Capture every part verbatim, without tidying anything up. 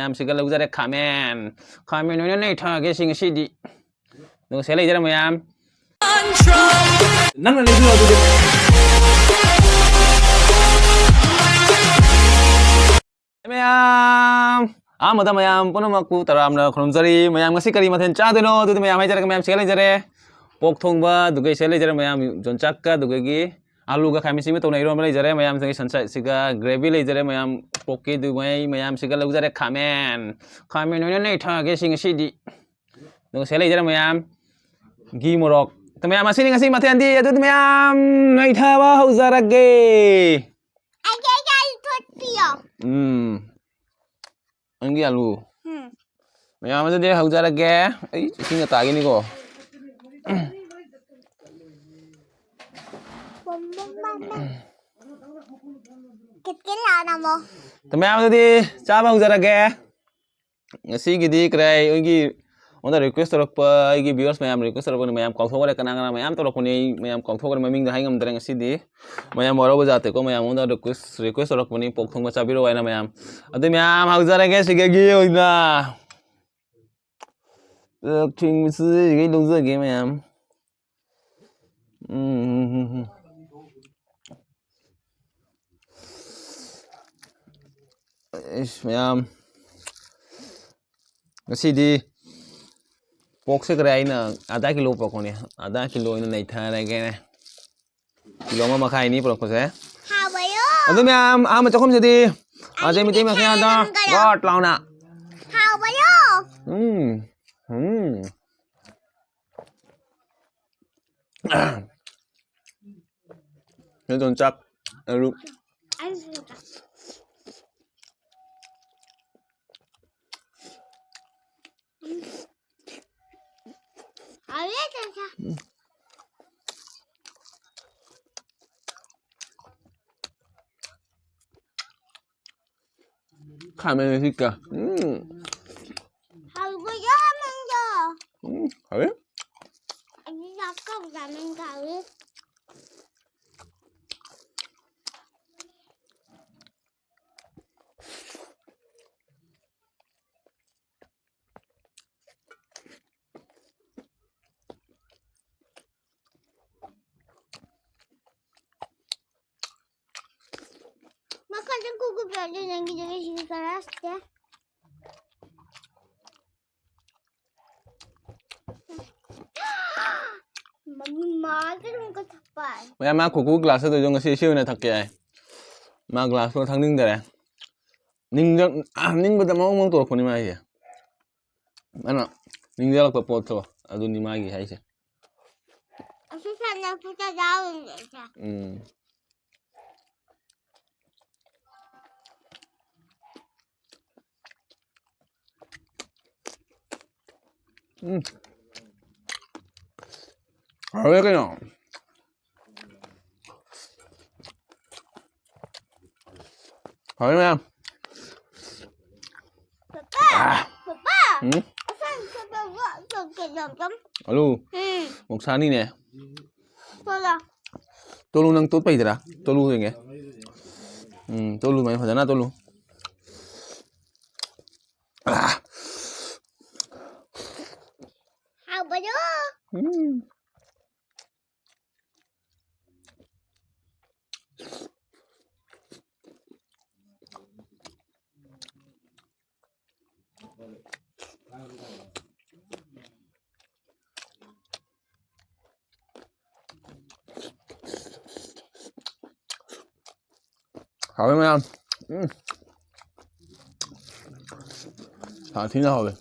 ꯃꯌꯥꯝꯁꯤꯒ ꯂꯧꯖꯔꯦ ꯈꯥꯃꯦꯟ꯫ ꯈꯥꯃꯦꯟ ꯑꯣꯏꯅ ꯅꯩꯊꯒꯦ ꯁꯤ ꯉꯁꯤꯗꯤ꯫ ꯑꯗꯨꯒ ꯁꯤ ꯂꯩꯖꯔꯦ ꯃꯌꯥꯝ꯫ ꯅꯪꯅ ꯂꯩꯕꯤꯔꯣ ꯑꯗꯨꯗꯤ꯫ ꯃꯌꯥꯝ, ꯑꯍꯥꯟꯕꯗ ꯃꯌꯥꯝ ꯄꯨꯝꯅꯃꯛꯄꯨ ꯇꯔꯥꯝꯅ ꯈꯨꯔꯨꯝꯖꯔꯤ꯫ ꯃꯌꯥꯝ ꯉꯁꯤ ꯀꯔꯤ ꯃꯊꯦꯜ ꯆꯥꯗꯣꯏꯅꯣ? ꯑꯗꯨꯗꯤ ꯃꯌꯥꯝ ꯍꯥꯏꯖꯔꯒꯦ, ꯃꯌꯥꯝ ꯁꯤꯒ ꯂꯩꯖꯔꯦ꯫ ꯄꯣꯛ ꯊꯣꯡꯕ, ꯑꯗꯨꯒ ꯁꯤꯒ ꯂꯩꯖꯔꯦ ꯃꯌꯥꯝ, ꯌꯣꯟꯆꯥꯛꯀ, ꯑꯗꯨꯗꯒꯤ ꯑꯥꯂꯨꯒ ꯈꯥꯃꯦꯟ ꯑꯁꯤꯟꯕ ꯇꯧꯅ ꯏꯔꯣꯟꯕ ꯂꯩꯖꯔꯦ꯫ ꯃꯌꯥꯝ ꯁꯟꯁꯥꯁꯤꯒ gravy ꯂꯩꯖꯔꯦ꯫ ꯃꯌꯥꯝ ꯄꯣꯛꯀꯤ ꯑꯗꯨꯃꯥꯏ ꯃꯌꯥꯝꯁꯤꯒ ꯂꯧꯖꯔꯦ ꯈꯥꯃꯦꯟ꯫ ꯈꯥꯃꯦꯟ ꯑꯣꯏꯅ ꯅꯩꯊꯒꯦ ꯁꯤ ꯉꯁꯤꯗꯤ꯫ ꯑꯗꯨꯒ ꯁꯤꯒ ꯂꯩꯖꯔꯦ ꯃꯌꯥꯝ ꯘꯤ ꯃꯣꯔꯣꯛ꯫ ꯃꯌꯥꯝ ꯑꯁꯤꯅꯤ ꯉꯁꯤ ꯃꯊꯦꯜꯗꯤ꯫ ꯑꯗꯨꯗꯤ ꯃꯌꯥꯝ ꯅꯩꯊꯕ ꯍꯧꯖꯔꯒꯦ꯫ ꯑꯩꯒꯤ, ꯑꯩꯒꯤ ꯑꯥꯂꯨ ꯊꯣꯠꯄꯤꯌꯣ꯫ ꯎꯝ꯫ ꯅꯪꯒꯤ ꯑꯥꯂꯨ꯫ ꯎꯝ꯫ ꯃꯌꯥꯝ ꯑꯗꯨꯗꯤ ꯍꯧꯖꯔꯒꯦ꯫ ꯑꯩ ꯏꯁꯤꯡꯒ ꯇꯥꯈꯤꯅꯤꯀꯣ꯫ ꯀꯤꯠ ꯀꯤꯠ ꯂꯥꯎꯅ ꯑꯃꯨꯛ꯫ ꯃꯌꯥꯝ ꯑꯗꯨꯗꯤ ꯆꯥꯕ ꯍꯧꯖꯔꯒꯦ꯫ ꯉꯁꯤꯒꯤꯗꯤ ꯀꯔꯥꯏ ꯑꯩꯒꯤ ꯑꯩꯉꯣꯟꯗ request ꯇꯧꯔꯛꯄ ꯑꯩꯒꯤ viewers ꯃꯌꯥꯝ request ꯇꯧꯔꯛꯄꯅꯤ꯫ ꯃꯌꯥꯝ ꯀꯥꯎꯊꯣꯛꯈ꯭ꯔꯦ, ꯀꯅꯥ ꯀꯅꯥ ꯃꯌꯥꯝ ꯇꯧꯔꯛꯄꯅꯤ꯫ ꯑꯩ ꯃꯌꯥꯝ ꯀꯥꯎꯊꯣꯛꯈ꯭ꯔꯦ, ꯃꯃꯤꯡꯗꯣ ꯍꯥꯏ ꯉꯝꯗ꯭ꯔꯦ ꯉꯁꯤꯗꯤ꯫ ꯃꯌꯥꯝ ꯋꯥꯔꯧꯕ ꯖꯥꯠꯇꯦꯀꯣ, ꯃꯌꯥꯝ ꯑꯩꯉꯣꯟꯗ request, request ꯇꯧꯔꯛꯄꯅꯤ, ꯄꯣꯛ ꯊꯣꯡꯕ ꯆꯥꯕꯤꯔꯛꯑꯣ ꯍꯥꯏꯅ ꯃꯌꯥꯝ꯫ ꯑꯗꯨ ꯃꯌꯥꯝ ꯍꯧꯖꯔꯒꯦ ꯁꯤꯒꯒꯤ ꯑꯣꯏꯅ꯫ ꯊꯤꯡꯕꯁꯤꯗꯒꯤ ꯂꯧꯖꯒꯦ ꯃꯌꯥꯝ꯫ ꯎꯝ, ꯎꯝ, ꯎꯝ, ꯎꯝ꯫ ꯏꯁ, ꯃꯌꯥꯝ, ꯉꯁꯤꯗꯤ ꯄꯣꯛꯁꯦ ꯈꯔ ꯑꯩꯅ ꯑꯗꯥ ꯀꯤꯂꯣ ꯄꯨꯔꯛꯄꯅꯦ, ꯑꯗꯥ ꯀꯤꯂꯣ ꯑꯣꯏꯅ ꯅꯩꯊꯔꯒꯦꯅꯦ꯫ ꯀꯤꯂꯣ ꯑꯃ ꯃꯈꯥꯏꯅꯤ ꯄꯨꯔꯛꯄꯁꯦ꯫ ꯍꯥꯎꯕꯔꯣ? ꯑꯗꯨ ꯃꯌꯥꯝ, ꯑꯍꯥꯟꯕ ꯆꯥꯛꯈꯨꯝꯁꯤꯗꯤ ꯑꯖꯩ ꯃꯩꯇꯩ ꯃꯈꯌꯥꯗ ꯒꯣꯠ ꯂꯥꯎꯅ꯫ ꯍꯥꯎꯕꯔꯣ? ꯎꯝ, ꯎꯝ꯫ ꯅꯠꯇ꯭ꯔꯒ ꯆꯥꯛ, ꯑꯂꯨ꯫ ꯍꯥꯎꯋꯦ, ꯆꯥꯛ ꯆꯥ꯫ ꯈꯥꯃꯦꯟ ꯑꯁꯤꯟꯕ꯫ ꯎꯝ꯫ ꯍꯥꯎꯕ꯭ꯔꯣ, ꯃꯪꯒꯣ? ꯎꯝ, ꯍꯥꯎꯋꯦ꯫ ꯑꯩꯗꯤ ꯆꯥꯛ ꯀꯧ ꯆꯥꯅꯤꯡ ꯀꯥꯎꯋꯦ꯫ ꯅꯪꯒꯤꯗꯨꯅ ꯁꯤꯒꯤ ꯀꯂꯔꯁꯦ꯫ ꯃꯃꯤ ꯃꯥꯗꯤ ꯑꯗꯨꯝ ꯀꯛꯊꯠꯄ꯫ ꯃꯌꯥꯝ ꯃꯥ ꯀꯨꯀꯨ ꯒ꯭ꯂꯥꯁ ꯑꯗꯨꯏꯗꯣ ꯉꯁꯤ ꯏꯁꯤꯡ ꯑꯣꯏꯅ ꯊꯛꯀꯦ ꯍꯥꯏ꯫ ꯃꯥ ꯒ꯭ꯂꯥꯁꯇꯣ ꯊꯛꯅꯤꯡꯗꯔꯦ꯫ ꯅꯤꯡꯖꯪ-, ꯑ, ꯅꯤꯡꯕꯗ ꯃꯑꯣꯡ ꯃꯑꯣꯡ ꯇꯧꯔꯛꯄꯅꯤ ꯃꯥ ꯑꯩꯁꯦ꯫ ꯑꯗꯨꯅ ꯅꯤꯡꯖꯪꯉꯛꯄ ꯄꯣꯠꯇꯣ ꯑꯗꯨꯅꯤ ꯃꯥꯒꯤ ꯍꯥꯏꯁꯦ꯫ ꯑꯁꯤ ꯁꯥꯟꯅ ꯄꯨꯠꯇ ꯌꯥꯎꯔꯤꯅꯦ ꯑꯩꯁꯦ꯫ ꯎꯝ꯫ ꯎꯝ꯫ ꯍꯥꯎꯋꯦ ꯀꯩꯅꯣ꯫ ꯍꯥꯎꯋꯦ ꯃꯌꯥꯝ꯫ ꯄꯄꯥ, ꯄꯄꯥ, ꯎꯝ? ꯑꯁꯥꯡ ꯆꯠꯄ ꯋꯥ-, ꯆꯠꯀꯗꯕ꯫ ꯑꯂꯨ꯫ ꯎꯝ꯫ ꯃꯣꯛꯁꯥꯅꯤꯅꯦ꯫ ꯆꯠꯂꯣ꯫ ꯇꯣꯂꯨ ꯅꯪ ꯇꯣꯠꯄ ꯍꯩꯗ꯭ꯔꯥ? ꯇꯣꯂꯨ ꯌꯦꯡꯒꯦ꯫ ꯎꯝ, ꯇꯣꯂꯨ ꯃꯥꯏ ꯐꯖꯅ ꯇꯣꯂꯨ꯫ ꯑꯥ꯫ ꯍꯥꯎꯕꯗꯣ꯫ ꯎꯝ꯫ ꯍꯥꯎꯋꯦ ꯃꯌꯥꯝ꯫ ꯎꯝ꯫ ꯁꯥꯊꯤꯅ ꯍꯥꯎꯋꯦ꯫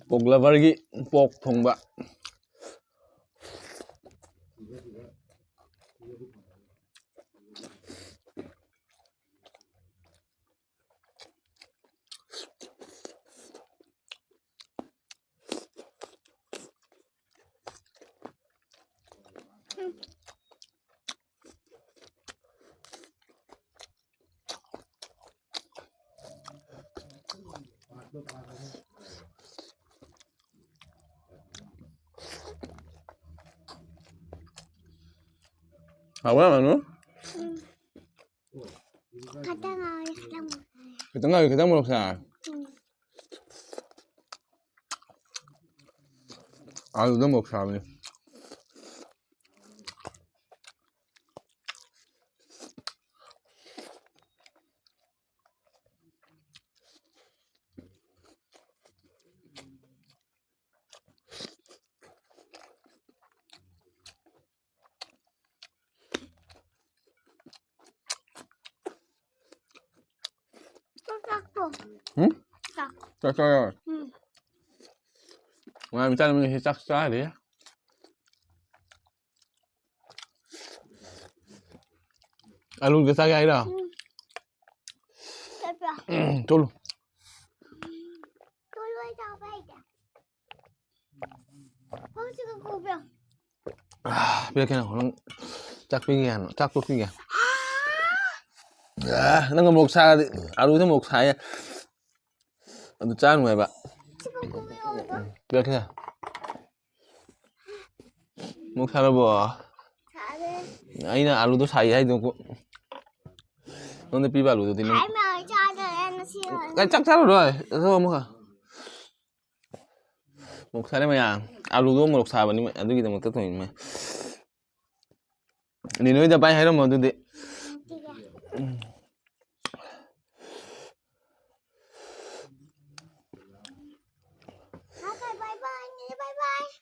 Pork loverꯒꯤ pork ꯊꯣꯡꯕ꯫ ꯍꯥꯎꯕ꯭ꯔꯥ, ꯃꯅꯨ? ꯎꯝ꯫ ꯈꯤꯇꯪ ꯉꯥꯏꯔꯦ, ꯈꯤꯇꯪ ꯉꯥꯏꯔꯦ꯫ ꯈꯤꯇꯪ ꯉꯥꯏꯔꯦ, ꯈꯤꯇꯪ ꯃꯣꯔꯣꯛ ꯁꯥꯔꯦ꯫ ꯎꯝ꯫ ꯑꯥꯂꯨꯗ ꯃꯣꯔꯣꯛ ꯁꯥꯕꯅꯤ꯫ ꯎꯝ? ꯆꯥꯛ꯫ ꯆꯥꯛ ꯆꯥꯔꯣ? ꯎꯝ꯫ ꯃꯌꯥꯝ ꯆꯥꯅꯕꯅꯤ ꯁꯤ ꯆꯥꯛ ꯆꯥꯔꯤ꯫ ꯑꯂꯨꯒ ꯆꯥꯒꯦ ꯍꯥꯏꯔꯣ? ꯎꯝ꯫ ꯆꯠꯄ꯭ꯔꯣ? ꯎꯝ, ꯆꯠꯂꯨ꯫ ꯆꯠꯂꯣꯏ ꯆꯥꯕ ꯍꯩꯇꯦ꯫ ꯍꯧꯖꯤꯛ ꯀꯧꯕ꯭ꯔꯣ? ꯑꯥ, ꯄꯤꯔꯛꯀꯦ ꯅꯪ, ꯅꯪ ꯆꯥꯛ ꯄꯤꯒꯦ ꯍꯥꯏꯅ, ꯆꯥꯛ ꯇꯣꯛꯄꯤꯒꯦ꯫ ꯑꯥ, ꯅꯪ ꯃꯣꯔꯣꯛ ꯁꯥꯔꯗꯤ, ꯑꯂꯨꯗ ꯃꯣꯔꯣꯛ ꯁꯥꯏꯌꯦ꯫ ꯑꯗꯨ ꯆꯥ ꯅꯨꯡꯉꯥꯏꯕ꯫ ꯁꯤ ꯀꯧꯕ꯭ꯔꯣ? ꯄꯤꯔꯛꯀꯦ꯫ ꯃꯣꯔꯣꯛ ꯁꯥꯔꯕꯣ? ꯁꯥꯔꯦ꯫ ꯑꯩꯅ ꯑꯂꯨꯗꯣ ꯁꯥꯏ ꯍꯥꯏꯗꯣ ꯀꯣ-, ꯅꯉꯣꯟꯗ ꯄꯤꯕ ꯑꯂꯨꯗꯨꯗꯤ ꯅꯪ-, ꯍꯥꯏ ꯃꯌꯥꯝ ꯆꯥꯗꯣꯔꯦ ꯉꯁꯤ꯫ ꯑꯦ, ꯆꯥꯛ ꯆꯥꯔꯨꯔꯣꯏ꯫ ꯑꯗꯣ ꯑꯃꯨꯛꯀ꯫ ꯃꯣꯔꯣꯛ ꯁꯥꯔꯦ ꯃꯌꯥꯝ꯫ ꯑꯂꯨꯗꯣ ꯃꯣꯔꯣꯛ ꯁꯥꯕꯅꯤ, ꯑꯗꯨꯒꯤꯗꯃꯛꯇ ꯊꯣꯡꯉꯤꯅꯦ꯫ ꯅꯦꯅꯦ ꯍꯣꯏꯗ ꯚꯥꯏ ꯍꯥꯏꯔꯝꯃꯣ ꯑꯗꯨꯗꯤ꯫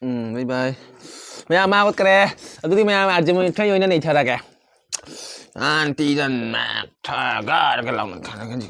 ꯎꯝ, bye bye꯫ ꯃꯌꯥꯝ ꯃꯥ ꯎꯠꯈ꯭ꯔꯦ꯫ ꯑꯗꯨꯗꯤ ꯃꯌꯥꯝ ꯑꯥꯔꯖꯦ ꯃꯣꯏ ꯈꯔ ꯑꯣꯏꯅ ꯅꯩꯊꯔꯒꯦ꯫ ꯑꯥꯟꯇꯤꯗ ꯃꯦꯠꯊꯒꯔꯒ ꯂꯥꯎꯅ ꯈꯠꯅꯒꯅꯤ꯫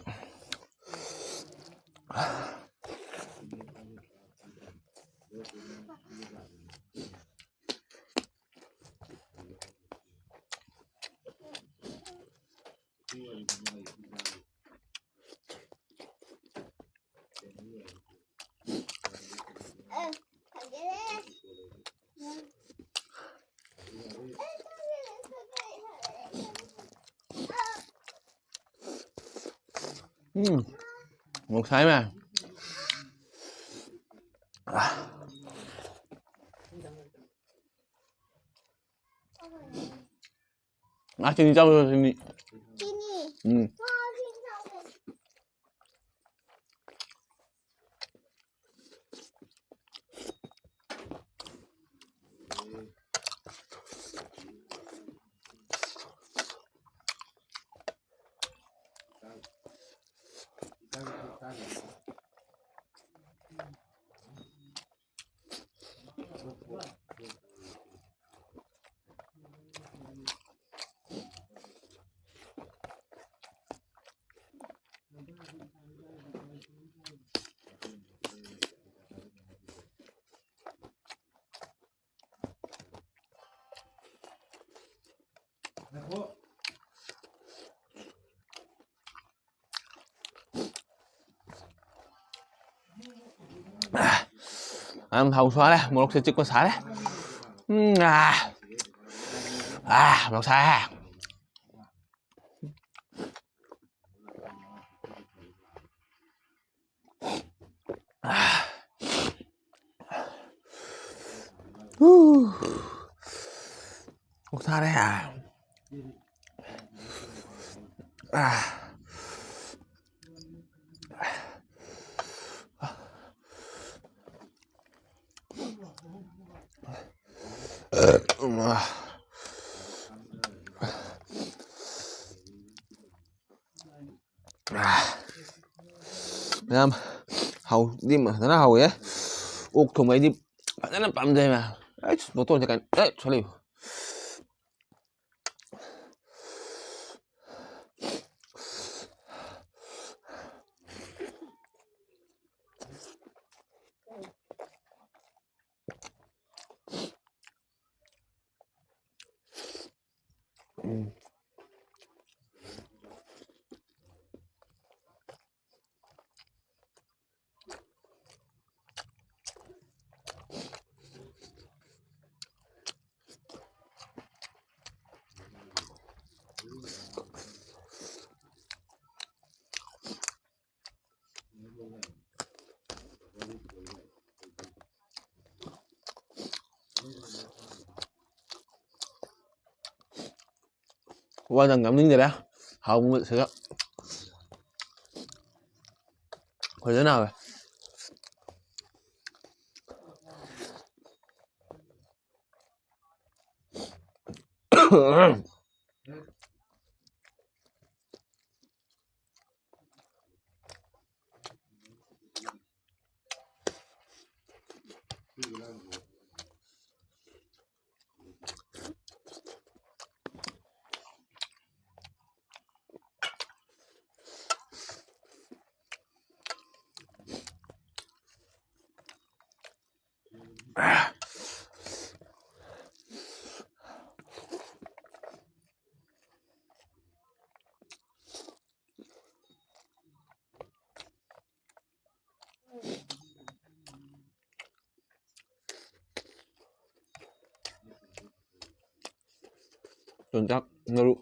ꯎꯝ, ꯃꯣꯔꯣꯛ ꯁꯥꯏ ꯃꯌꯥꯝ꯫ ꯉꯥ ꯆꯤꯅꯤ ꯆꯥꯎ, ꯆꯤꯅꯤ꯫ ꯆꯤꯅꯤ? ꯎꯝ꯫ ꯉꯥ ꯆꯤꯅꯤ ꯆꯥꯎ꯫ ꯌꯥꯝ ꯍꯥꯎ ꯁꯥꯔꯦ, ꯃꯣꯔꯣꯛꯁꯦ ꯆꯤꯛꯄ ꯁꯥꯔꯦ꯫ ꯎꯝ, ꯑꯥ꯫ ꯑꯥ, ꯃꯣꯔꯣꯛ ꯁꯥꯏꯍꯦ꯫ ꯑꯥ꯫ ꯍꯨ꯫ ꯃꯣꯔꯣꯛ ꯁꯥꯔꯦ꯫ ꯑꯥ꯫ ꯃꯌꯥꯝ ꯍꯥꯎꯗꯤ ꯐꯖꯅ ꯍꯥꯎꯋꯦ꯫ ꯑꯣꯛ ꯊꯣꯡꯕ ꯑꯩꯗꯤ ꯐꯖꯅ ꯄꯥꯝꯖꯩ ꯃꯌꯥꯝ꯫ ꯑꯩꯁ, ꯕꯣꯇꯜꯁꯦ ꯀꯥꯏ-, ꯑꯦ, ꯁꯣꯔꯤ꯫ ꯎꯝ꯫ ꯋꯥ ꯅꯪ ꯉꯥꯡꯅꯤꯡꯗꯔꯦ꯫ ꯍꯥꯎꯃꯟꯕꯁꯤꯗ꯫ ꯐꯖꯅ ꯍꯥꯎꯋꯦ꯫ ꯌꯣꯡꯆꯥꯛ ꯃꯔꯨ꯫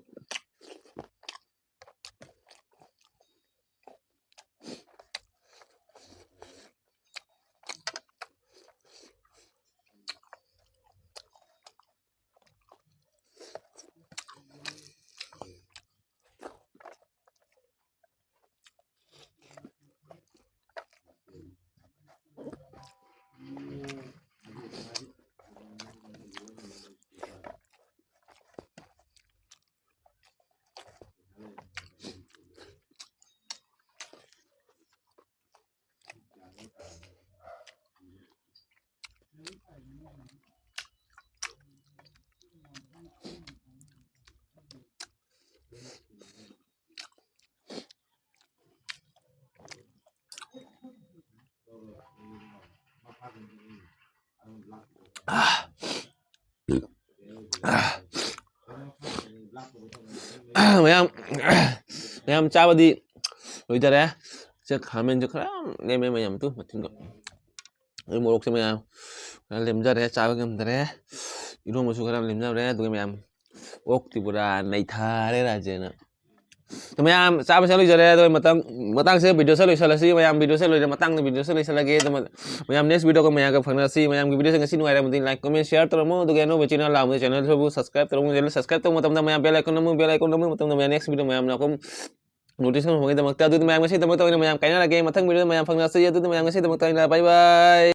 ꯃꯌꯥꯝ, ꯃꯌꯥꯝ ꯆꯥꯕꯗꯤ ꯂꯣꯏꯗꯔꯦ꯫ ꯁꯦ ꯈꯥꯃꯦꯟꯁꯦ ꯈꯔ ꯂꯦꯝꯃꯦ ꯃꯌꯥꯝ, ꯇꯨ ꯃꯊꯤꯟꯗꯣ꯫ ꯑꯗꯩ ꯃꯣꯔꯣꯛꯁꯦ ꯃꯌꯥꯝ ꯈꯔ ꯂꯦꯝꯖꯔꯦ, ꯆꯥꯕ ꯉꯝꯗꯔꯦ꯫ ꯏꯔꯣꯝꯕꯁꯨ ꯈꯔ ꯂꯦꯝꯖꯔꯦ꯫ ꯑꯗꯨꯒ ꯃꯌꯥꯝ ꯑꯣꯛꯇꯤ ꯄꯨꯔꯥ ꯅꯩꯊꯔꯦ ꯔꯥꯖꯦꯅ꯫ ꯑꯗꯣ ꯃꯌꯥꯝ ꯆꯥꯕꯁꯦ ꯂꯣꯏꯖꯔꯦ꯫ ꯑꯗꯣ ꯃꯇꯝ, ꯃꯇꯥꯡꯁꯦ videoꯁꯦ ꯂꯣꯏꯁꯤꯜꯂꯁꯤ꯫ ꯃꯌꯥꯝ videoꯁꯦ ꯂꯣꯏꯔꯦ, ꯃꯇꯥꯡꯗ videoꯁꯦ ꯂꯣꯏꯁꯤꯜꯂꯒꯦ꯫ ꯑꯗꯣ ꯃꯌꯥꯝ next videoꯒ ꯃꯌꯥꯝꯒ ꯐꯪꯅꯁꯤ꯫ ꯃꯌꯥꯝꯒꯤ videoꯁꯦ ꯉꯁꯤ ꯅꯨꯡꯉꯥꯏꯔꯝꯃꯗꯤ like, comment, share ꯇꯧꯔꯝꯃꯣ꯫ ꯑꯗꯨꯒ ꯑꯅꯧꯕ channel ꯂꯥꯛꯑꯕꯗꯤ channelꯁꯤꯕꯨ subscribe ꯇꯧꯔꯝꯃꯣ꯫ Channel subscribe ꯇꯧꯕ ꯃꯇꯝꯗ ꯃꯌꯥꯝ bell icon ꯅꯝꯃꯨ, bell icon ꯅꯝꯕ ꯃꯇꯝꯗ ꯃꯌꯥꯝ next video ꯃꯌꯥꯝꯅ ꯑꯩꯈꯣꯏ notification ꯐꯪꯕꯒꯤꯗꯃꯛꯇ꯫ ꯑꯗꯨꯗꯤ ꯃꯌꯥꯝ ꯉꯁꯤꯗꯃꯛꯇ ꯑꯣꯏꯅ ꯃꯌꯥꯝ ꯀꯥꯏꯅꯔꯒꯦ꯫ ꯃꯊꯪ videoꯗ ꯃꯌꯥꯝ ꯐꯪꯅꯁꯤ꯫ ꯑꯗꯨꯗꯤ ꯃꯌꯥꯝ ꯉꯁꯤꯗꯃꯛꯇ ꯑꯣꯏꯅ bye bye꯫